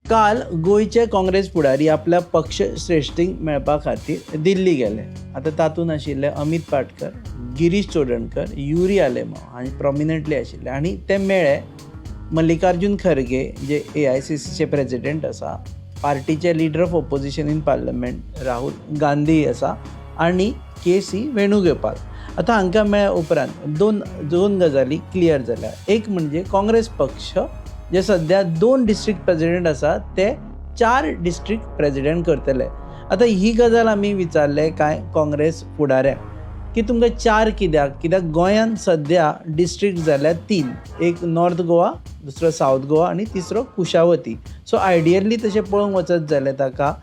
काल गोंयचे काँग्रेस फुडारी आपल्या पक्ष श्रेश्ठींक मेळपा खातीर दिल्ली गेले. आतां तातूंत आशिल्ले अमीत पाटकर, गिरीश चोडणकर, युरी आलेमांव हांणी प्रोमिनंटली आशिल्ले आनी ते मेळ्ळे मल्लिकार्जून खरगे जे एआयसीसीचे प्रेजिडेंट आसा, पार्टीचे leader of opposition in parliament Rahul Gandhi आसा आनी के सी वेणुगोपाल. आतां हांकां मेळ्ळ्या उपरांत दोन दोन गजाली क्लियर जाल्या. एक म्हणजे काँग्रेस पक्ष जे सद्या दोन डिस्ट्रिक्ट प्रेजिडेंट आसा ते चार डिस्ट्रिक्ट प्रेजिडेंट करतले. आतां ही गजाल आमी विचारले कांय काँग्रेस फुडाऱ्यांक की तुमकां चार कित्याक? कित्याक गोंयांत सद्या डिस्ट्रिक्ट जाल्या तीन, एक नॉर्थ गोवा, दुसरो सावथ गोवा आनी तिसरो कुशावती. सो आयडियली तशें पळोवंक वचत जाल्यार ताका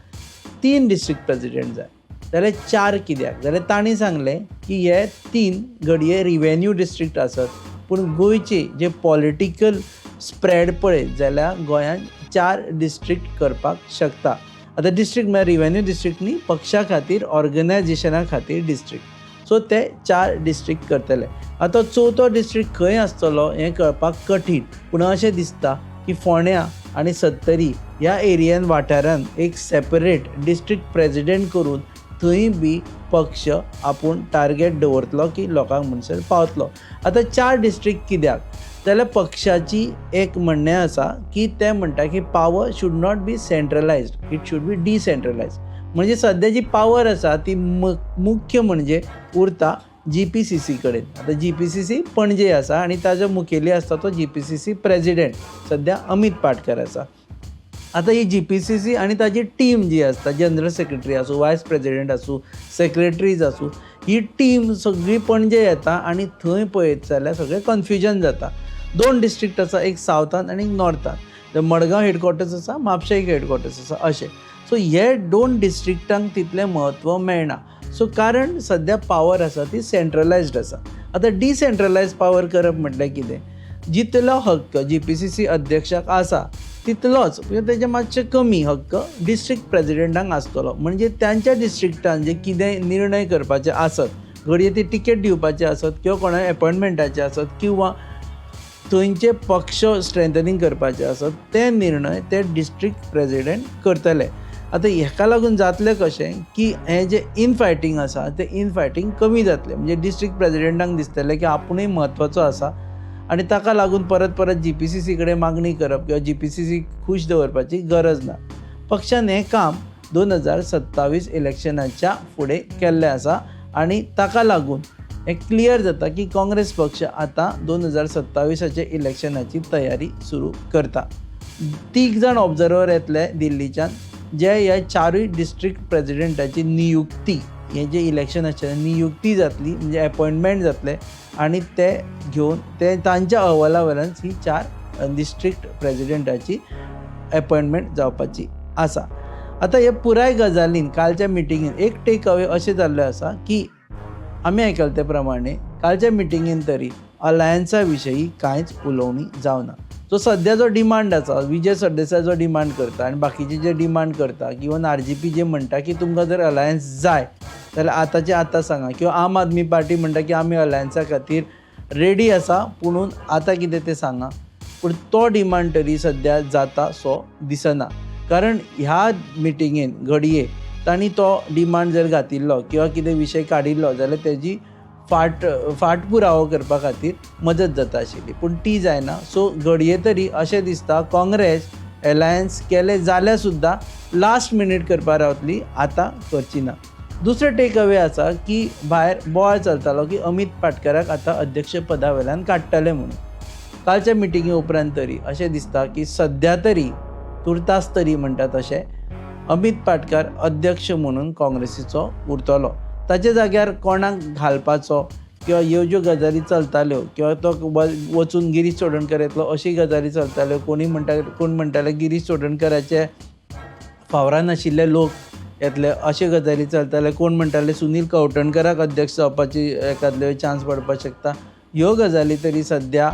तीन डिस्ट्रिक्ट प्रेजिडेंट जाय, जाल्यार चार कित्याक? जाल्यार तांणी सांगलें की हे तीन घडये रिवेन्यू डिस्ट्रिक्ट आसत, पूण गोंयची जे पॉलिटिकल स्प्रेड पळयत जाल्यार गोंयांत चार डिस्ट्रिक्ट करपाक शकता. आतां डिस्ट्रिक्ट म्हळ्यार रिवेन्यू डिस्ट्रिक्ट न्ही, पक्षा खातीर, ऑर्गनायजेशना खातीर डिस्ट्रिक्ट. सो ते चार डिस्ट्रिक्ट करतले. आतां चवथो डिस्ट्रिक्ट खंय आसतलो हें कळपाक कठीण, पूण अशें दिसता की फोंड्या आनी सत्तरी ह्या एरियान वाठारांत एक सेपरेट डिस्ट्रिक्ट प्रेजिडेंट करून थंय बी पक्ष आपूण टार्गेट दवरतलो की लोकांक म्हणसर पावतलो. आतां चार डिस्ट्रिक्ट कित्याक? जाल्यार पक्षाची एक म्हणणें आसा की ते म्हणटा की power should not be centralized, it should be decentralized. म्हणजे सद्या जी पावर आसा ती मुख्य म्हणजे उरता जीपीसीसी कडेन. आतां जीपीसीसी पणजे आसा आनी ताजो मुखेली आसता तो जीपीसीसी प्रेजिडेंट, सद्या अमीत पाटकर आसा. आतां ही जीपीसीसी आनी ताजी टीम जी आसता, जनरल सेक्रेटरी आसूं, वायस प्रेजिडेंट आसूं, सेक्रेटरीज आसूं, ही टीम सगळी पणजे येता आनी थंय पळयत जाल्यार सगळें कन्फ्युजन जाता. दोन डिस्ट्रिक्ट आसा, एक सावथान आनी एक नॉर्थान. मडगांव हेडक्वॉर्टर्स आसा, म्हापशें एक हेडक्वॉर्टर्स आसा अशें. सो हे दोन डिस्ट्रिक्टांक तितलें म्हत्व मेळना. सो कारण सद्या पावर आसा ती सेंट्रलायज्ड आसा. आतां डिसेंट्रलायज पावर करप म्हटल्यार कितें? जितलो हक्क जीपीसीसी अध्यक्षाक आसा तितलोच, म्हणजे तेजे मातशे कमी हक्क डिस्ट्रिक्ट प्रेजिडेंटांक आसतलो. म्हणजे तांच्या डिस्ट्रिक्टान जे कितें निर्णय करपाचे आसत, घडये ती टिकेट दिवपाची आसत किंवा कोणाक एपॉयंटमेंटाचे आसत किंवा थंयचे पक्ष स्ट्रेंथनींग करपाचे आसत, ते निर्णय ते डिस्ट्रिक्ट प्रेजिडेंट करतले. आतां हेका लागून जातलें कशें की हें जें इनफायटींग आसा तें इनफायटींग कमी जातलें. म्हणजे डिस्ट्रिक्ट प्रेजिडेंटांक दिसतलें की आपुणूय म्हत्वाचो आसा आनी ताका लागून परत परत जीपीसीसी कडेन मागणी करप किंवा जीपीसीसी खूश दवरपाची गरज ना. पक्षान हें काम 2027 इलेक्शनाच्या फुडें केल्लें आसा आनी ताका लागून हें क्लियर जाता की काँग्रेस पक्ष आतां 2027आचे इलेक्शनाची तयारी सुरू करता. तीग जाण ऑब्जर्वर येतले दिल्लीच्यान, जे ह्या चारूय डिस्ट्रिक्ट प्रेजिडेंटाची नियुक्ती, हें जें इलेक्शन आसचें नियुक्ती जातली, म्हणजे एपॉयंटमेंट जातलें आनी ते घेवन ते तांच्या अहवाला वयल्यान ही चार डिस्ट्रिक्ट प्रेजिडेंटाची एपॉयंटमेंट जावपाची आसा. आतां हे पुराय गजालीन कालच्या मिटिंगेन एक टेक अवे अशें जाल्लें आसा की आमी आयकले ते प्रमाणे कालच्या मिटिंगेन तरी अलायन्सा विशयी कांयच उलोवणी जावना. सो सद्या जो डिमांड आसा, विजय सरदेसाय जो डिमांड करता आनी बाकीचे जे डिमांड करता, इवन आरजीपी जे म्हणटा की तुमकां जर अलायन्स जाय जाल्यार आतांचे आतां सांगा, किंवा आम आदमी पार्टी म्हणटा की आमी अलायन्सा खातीर रेडी आसा, पुणून आतां कितें तें सांगा, पूण तो डिमांड तरी सद्या जाता सो दिसना. कारण ह्या मिटिंगेन घडये तांणी तो डिमांड जर घातिल्लो किंवा कितें विशय काडिल्लो जाल्यार तेजी फाटपुरावो करपा खातीर मदत जाता आशिल्ली, पूण ती जायना. सो घडये तरी अशें दिसता काँग्रेस एलायन्स केलें जाल्यार सुद्दां लास्ट मिनीट करपा रावतली, आतां करची ना. दुसरें टेक अवे आसा की भायर बोवाळ चलतालो की अमीत पाटकराक आतां अध्यक्ष पदा वयल्यान काडटले म्हणून. कालच्या मिटिंगे उपरांत तरी अशें दिसता की सद्या तरी तुर्तास तरी म्हणटा तशें अमीत पाटकार अध्यक्ष म्हणून काँग्रेसीचो उरतलो. ताच्या जाग्यार कोणाक घालपाचो किंवा ह्यो ज्यो गजाली चलताल्यो किंवा तो वचून गिरीश चोडणकर येतलो अशी गजाली चलताल्यो. कोणी म्हणटा, कोण म्हणटाले गिरीश चोडणकराचे फावरान आशिल्ले लोक येतले अश्यो गजाली चलताले. कोण म्हणटाले सुनील कवठणकराक अध्यक्ष जावपाची एकादले चान्स पडपाक शकता. ह्यो गजाली तरी सद्या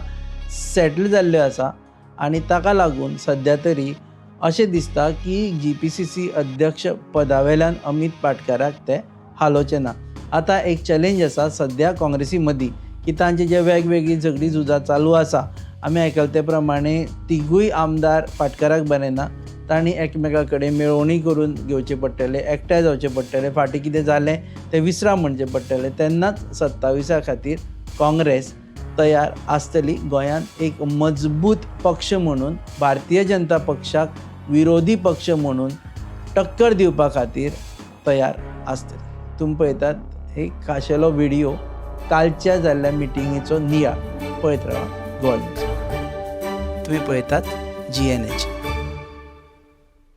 सेटल जाल्ल्यो आसा आनी ताका लागून सद्या तरी अशें दिसता की जीपीसीसी अध्यक्ष पदा वयल्यान अमीत पाटकाराक ते हालोवचे ना. आतां एक चॅलेंज आसा सद्या काँग्रेसी मदीं की तांचे जे वेगवेगळीं झगडीं झुजां चालू आसा, आमी आयकले ते प्रमाणे तिगूय आमदार पाटकाराक बरें ना. तांणी एकमेका कडेन मेळोवणी करून घेवचें पडटलें, एकठांय जावचें पडटलें, फाटीं कितें जालें तें विसरा म्हणचें पडटलें. तेन्नाच 27 खातीर काँग्रेस तयार आसतली गोंयांत एक मजबूत पक्ष म्हणून, भारतीय जनता पक्षाक विरोधी पक्ष म्हणून टक्कर दिवपा खातीर तयार आसतली. तुमी पळयतात एक खाशेलो व्हिडियो कालच्या जाल्ल्या मिटिंगेचो नियाळ. पळयत रावा गोवा न्यूज. तुमी पळयतात GNH.